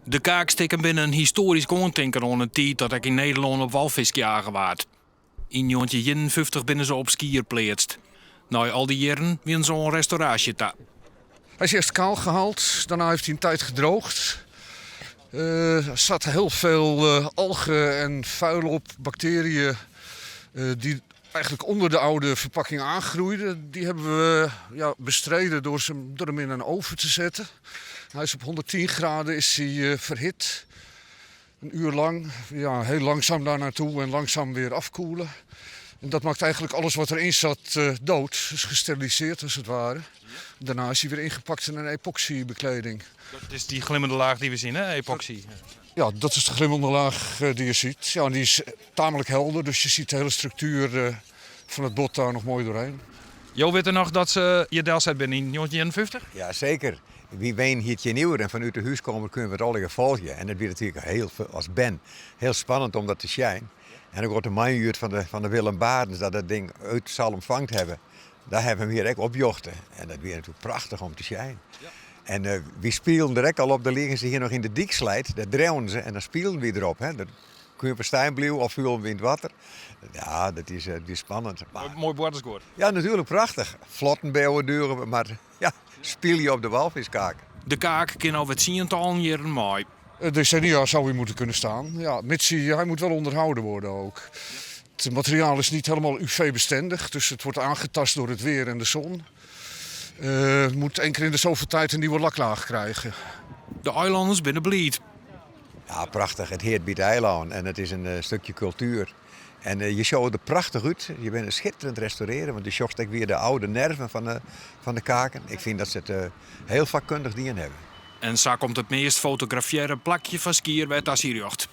De kaakstikken binne in histoarysk oantinken oan in tiid dat ek yn Nederlân op walfisk jage waard. Yn 1951 binne se op Skier pleatst. Nei al dy jierren wiene se oan restauraasje ta. Hij is eerst kaal gehaald, daarna heeft hij een tijd gedroogd. Eh, er zat heel veel eh, algen en vuil op, bacteriën eh, die eigenlijk onder de oude verpakking aangroeiden. Die hebben we, ja, bestreden door hem in een oven te zetten. Hij is op 110 graden is hij verhit. Een uur lang, ja, heel langzaam daar naartoe en langzaam weer afkoelen. En dat maakt eigenlijk alles wat erin zat dood. Dus gesteriliseerd als het ware. Daarna is hij weer ingepakt in een epoxybekleding. Dat is die glimmende laach die we zien, hè? Epoxy. Ja, dat is de glimmende laag die je ziet. Ja, en die is tamelijk helder, dus je ziet de hele structuur van het bot daar nog mooi doorheen. Jo witte noch dat se hjir delset binne yn 1951? Ja, zeker. Wy wenje hjir tsjinoer en fanút de húskamer kunnen we it allegear folgje. En dat wie natuerlik hiel, as bern, hiel spannend om dat te sjen. En ek de manlju fan de Willem Barentsz dat dat ding út Zalm fangt hawwe. Dêr hawwe we hjir ek opjochte. En dat wie natuerlik prachtich om te sjen. En wy spilen der ek al op, dêr liggen se hjir noch yn de dyksleat. Dêr dreaunen se en dan spilen wy derop. Hè. Dan kun je stean bliuwe of foelen we yn it wetter. Ja, dat is, dat is spannend. Maar, Moai boartersguod. Ja, natuerlik prachtich. Flotten bouwe, mar ja, spylje op de walfiskkaak. De kaak kin al wer tsientallen jierren mei. Decennia zou hij moeten kunnen staan. Ja, mits hij, hij moet wel onderhouden worden ook. Het materiaal is niet helemaal UV-bestendig, dus het wordt aangetast door het weer en de zon. Moet één keer in de zoveel tijd een nieuwe laklaag krijgen. De eilanners binne bliid. Ja, prachtich. It heart by it eilân en it is in stikje kultuer. En je sjogge der prachtich út. Je binne skitterjend restaurearre, want do sjochst ek wer de âlde nerven fan de kaken. Ik fyn dat se it hiel fakkundich dien hawwe. En sa komt it meast fotografearre plakje fan Skier wer ta syn rjocht.